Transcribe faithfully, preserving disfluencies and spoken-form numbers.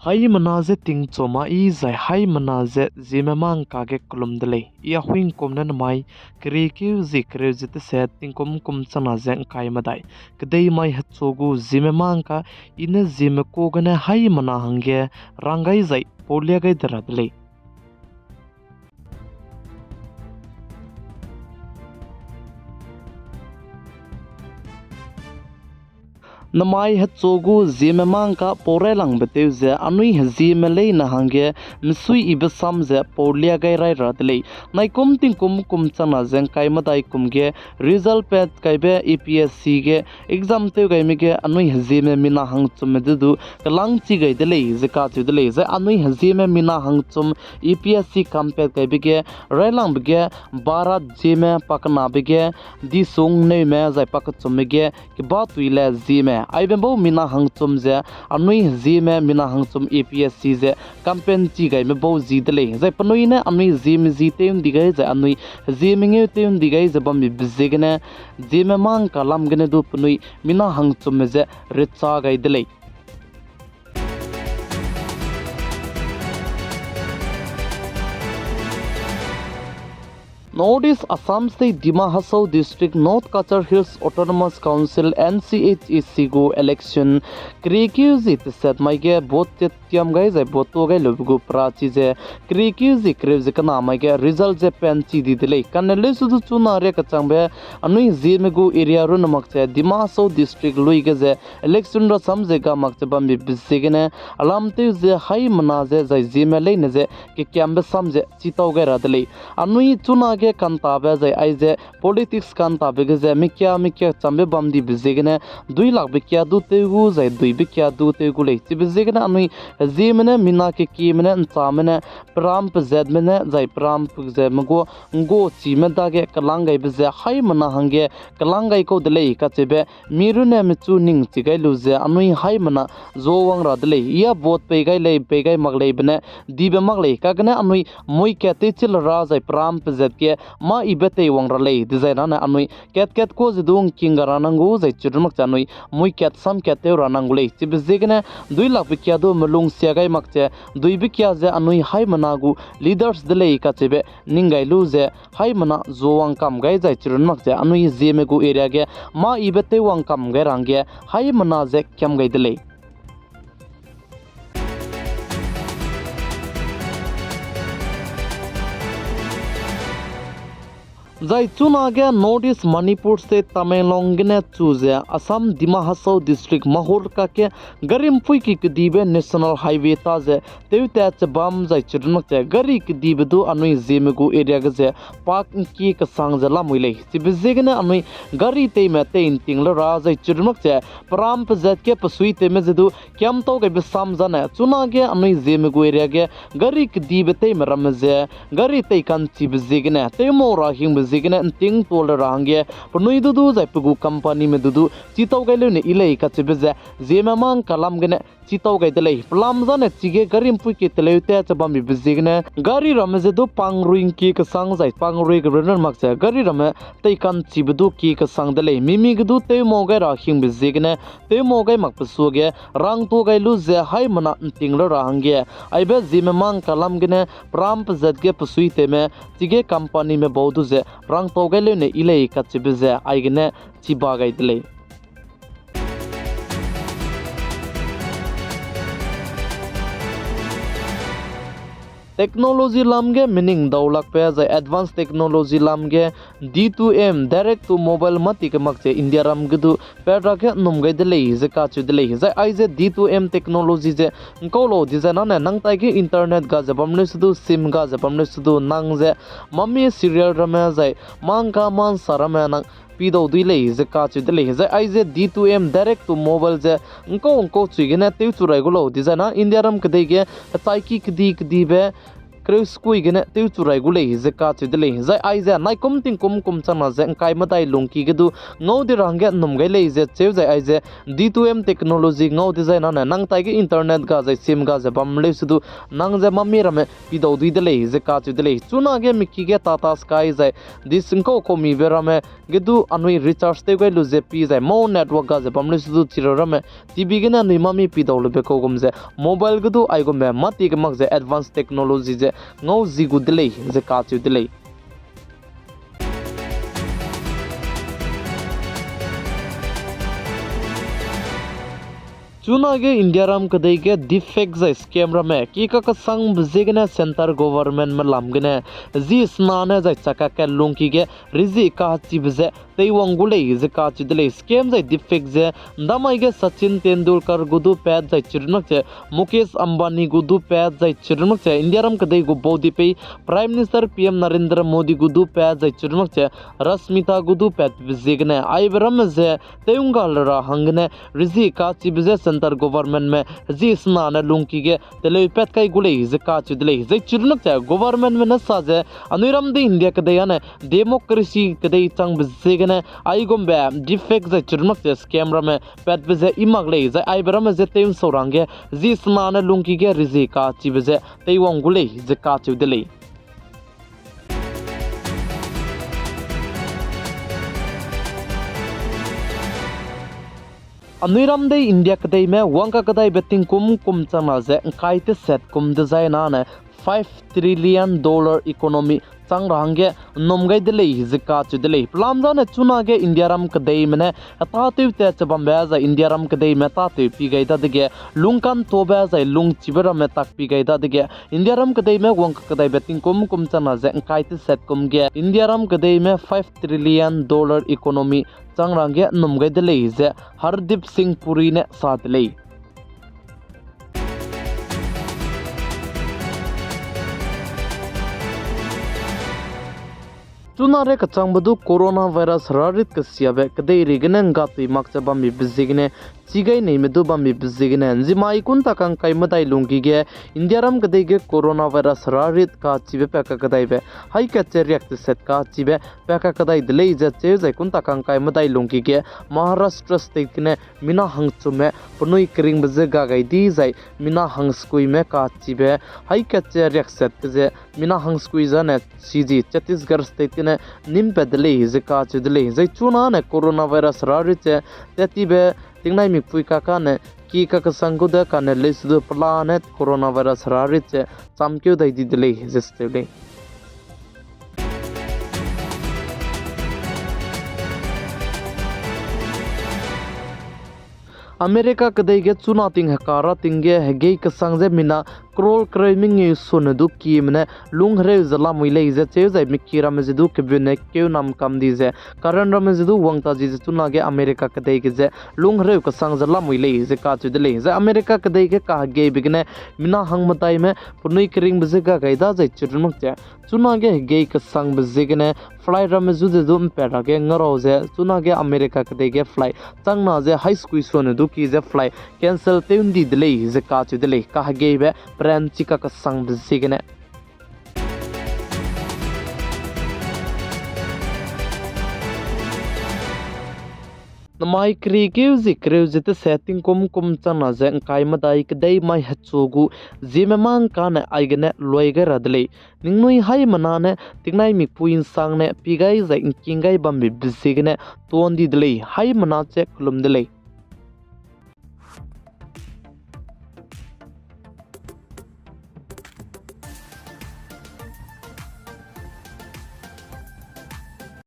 Haimena ze tingchu ma i zai haimena ze Zeme mangka ge kelum de lei. I Ahuingkum ne namai keriekeu zi kereu zi teset tingkum kum changna ze ngkai medai, kedei mai hechu gu Zeme mangka i ne Zeme ku gene haimena hangge rang gai zai paulia gai de ra de lei. Namai hechu gu Zeme mangka pau railangbe tew ze anui Zeme leine hangge mesui ibe sam ze paulia gai rai ra de lei. Naikum tingkum kum changna ze ngkai medai kum ge result pat kaibe A P S C ge exam tew gaime ge anui Zeme mina hangchumme du du kelangchi gai de lei ze kacheu de lei. Zai anui Zeme mina hangchum A P S C kam pat kaibe ge railangbe ge Bharat Zeme, pakenabe ge Disung Neume, zai pakechumme ge Kebatui le Zeme. Aibe bau mina hangchum ze anui Zeme mina hangchum A P S C ze kampen chi gaime bau zi de lei. Zai penui ne anui Zeme zi tew ndi gai zai anui Zeme ngeu tew ndi gai ze bambe ziegene Zeme mangka lam gene du penui mina hangchumme ze recha gai de lei. North East Assam State Dima Hasao District North Cachar Hills Autonomous Council, N C H A C gu election keriekeu zi teset mai ge vote tet tiam gai zai vote to gai lube gu perachi ze keriekeu zi kereu ze kena mai ge result ze pen chi di de lei. Kane leusu du chuna ria kachangbe anui Zeme gu area runne mak ze Dima Hasao District lui ge ze election rasam ze ga mak ze bambe ziegene alam tew ze haimena ze zai Zeme leine ze kekiambe sam ze chitau gai ra de lei. Anui chuna ge kantabe zai aize politics kantabe ge ze mekia mekia chambe bam dibe ziegene dui lakbe kia du tew gu zai duibe kia du tew gu lei. Chibe ziegene anui Zeme ne mina kekieme ne nchame ne peram pezatme ne zai peram pezatme gu nggu chime dage kelang gaibe ze haimena hangge kelang gai kau de lei kacheube mi runne mechu ning chi gai lu ze anui haimena zuawang ra de lei. Ia vote pei gai lei, pei gai mak leibe ne dibe mak lei. Kagene anui mui kat tewchi le ra zai peram pezat ge mâ ibe teiwang ra lei. Dezai nane anui kat kat kua ze du ngking ga ra nang gu zai chirun mak ze anui mui kat sam kat tew ra nang gu lei. Chibe ziegene dui lakbe kia du melung sia gai mak ze duibe kia ze anui haimena gu leaders de lei kacheube ning gai lu ze haimena zuawang kam gai zai chirun mak ze anui Zeme gu area ge mâ ibe teiwang kam gai ra hangge haimena ze kiam gai de lei. Zai chunage North East Manipur State Tamenglong gene chu ze Assam Dima Hasao District Mahur kake gari mpuiki kedibe National Highway ta ze tewtat che bam zai chirun mak ze gari kedibe du anui Zeme gu area ge ze park ngkie kesang ze lamui lei. Chibe ziegene anui gari teime tei nting le ra zai chirun mak ze peram pezat ge pesui tewme ze du kiamtau gaibe sam zane chunage anui Zeme gu area ge gari kedibe teime ramme ze gari tei kanchibe ziegene tewmau ra hingbe ziegene nting tuâ le ra hangge penui du du zai pe gu companyme du du chitau gai leu ne yi lei kacheube ze Zeme mangka lam gene chitau gai de lei. Pelam zane chige gari mpuiki teleu tat che bambibe ziegene gari ramme ze du pangrui ngkie kesang zai pangrui ge runrun mak ze gari ramme tei kanchibe du kie kesang de lei. Mimi ge du tewmau gai ra hingbe ziegene tewmau gai makbe suage rangtuâ gai lu ze haimena nting le ra hangge aibe Zeme mangka lam gene peram pezat ge pesui tewme chige companyme bau du ze rangtau gai leu ne yi lei kacheube ze aigene chiba gai de lei. Technology lam ge meaning daulakbe zai advanced technology lam ge D two M, direct to mobile mâ ti kemak ze India ram ge du pat ra ge nnum gai de lei ze kacheu de lei. Zai aize D two M technology ze ngkau lau dizai nane nang taige internet ga ze bam leu se du, sim ga ze bam leu se du, nang ze mami serial ramme zai mangka mansa ramme nang pidau dui lei ze kacheu de lei. Zai aize D two M, direct to mobile ze ngkau ngkau chui gene tewchu rai gu lau dizai na India ram kedei ge hechaiki kedi kedibe kereu sekui gene tewchu rai gu lei ze kacheu de lei. Zai aize naikum tingkum kum changna ze ngkai medai lungki ge du ngau di ra hangge nnum gai lei ze cheu zai aize D two M technology ngau di zai nane nang taige internet ga zai sim ga ze bam leu se du nang ze mami ramme pidau dui de lei ze kacheu de lei. Chunage miki ge Tata Sky zai dis ngkau kaumibe ramme ge du anui recharge tew gai lu ze pi zai mo network ga ze bam leu se du chira ramme T V gene anui mami pidau lube kau gum ze mobile ge du aigumbe mâti ge mak ze advanced technology ze ngau zi gu de lei ze kacheu de lei. Chunage Indiaram kedei ge deepfake zai scam ramme ki kakesangbe ziegene centre governmentme lam gene zi sena ne zai chaka kat lungki ge rezie kachibe ze teiwang gu lei ze kacheu de lei. Scam zai deepfake ze ndamai ge Sachin Tendulkar gu du pat zai chirunmak che Mukesh Ambani gu du pat zai chirunmak che Indiaram kedei gu baudipei Prime Minister P M Narendra Modi gu du pat zai chirunmak che Rashmita gu du patbe ziegene aibe ramme ze tew ngga le ra hanggene rezie kachibe ze centre governmentme zi sena ne lungki ge teleu pat kai gu lei ze kacheu de lei. Zai chirunmak che governmentme ne sa ze anui ram de India kedei ane democracy kedei changbe ziegene aigumbe deepfake zai chirunmak che scam ramme patbe ze i mak lei zai aibe ramme ze tew nsau ra hangge zi sena ne lungki ge rezie kachibe ze teiwang gu lei ze kacheu de lei. Anui ram de India kedeime wangkakedaibe tingkum kum changna ze ngkai teset kum dezai nane five trillion dollar economy chang ra hangge nnum gai de lei ze kacheu de lei. Pelam zane chunage Indiaram kedeime ne tâtew tat che bambe zai Indiaram kedeime tâtew pi gai dadege lungkantobe zai lungchibe ramme tak pi gai dadege Indiaram kedeime wangkakedaibe tingkum kum changna ze ngkai teset kum ge Indiaram kedeime five trillion dollar economy chang ra hangge nnum gai de lei ze Hardeep Singh Puri ne sa de lei. Chunare kechangbe du coronavirus herarit kesiabe kedeirei gene nggatui mak ze bambibe ziegene, chigai neime du bambibe ziegene, nzimai kunta kangkai medai lungki ge, Indiaram kedei ge coronavirus herarit kachibe pa kakedaibe, haî kat ze riak teset kachibe pa kakedai de lei ze cheu zai kunta kangkai medai lungki ge, Maharashtra State gene mina hangchumme penui keringbe je ga gai di zai mina hangsekuime kachibe, haî kat ze riaksetbe ze mina hangsekui zane chiji Chhattisgarh State gene nimpat de lei ze kacheu de lei. Zai chunane coronavirus herarit ze tattibe tingnaimikpui kakane ki kakesang gu de kane leuse du pelane coronavirus herarit ze chamkeu dai di de lei ze seu lei. America kedei ge chuna ting heka ra ting ge hegei kesang ze mina crore kereu mengeu sone du kime ne lung hereu ze lamui lei ze cheu zai miki ramme ze du kebune keu nam kam di ze, karan ramme ze du wangta ji ze chunage America kedei ge ze lung hereu kesang ze lamui lei ze kacheu de lei. Zai America kedei ge kahegeibe gene mina hangmedaime penui keringbe je ga gai da zai chirunmak ze chunage hegei kesangbe ziegene flight ramme zu ze du mpat ra ge ngarau ze chunage America kedei ge flight changna ze haî sekui sone du ki ze flight cancel tew ndi de lei ze kacheu de lei, kahegeibe peranchi kakesangbe ziegene. Namai keriekeu zie kereu ze teset tingkum kum changna ze ngkai medai kedei mai hechu gu ziemme mâ ngkane aigene luai gai ra de lei. Ningnui haimena ne tingnaimikpui nsangne pie gai zai ngking gai bambe be ziegene tuan di de lei, haimena ze kelum de lei.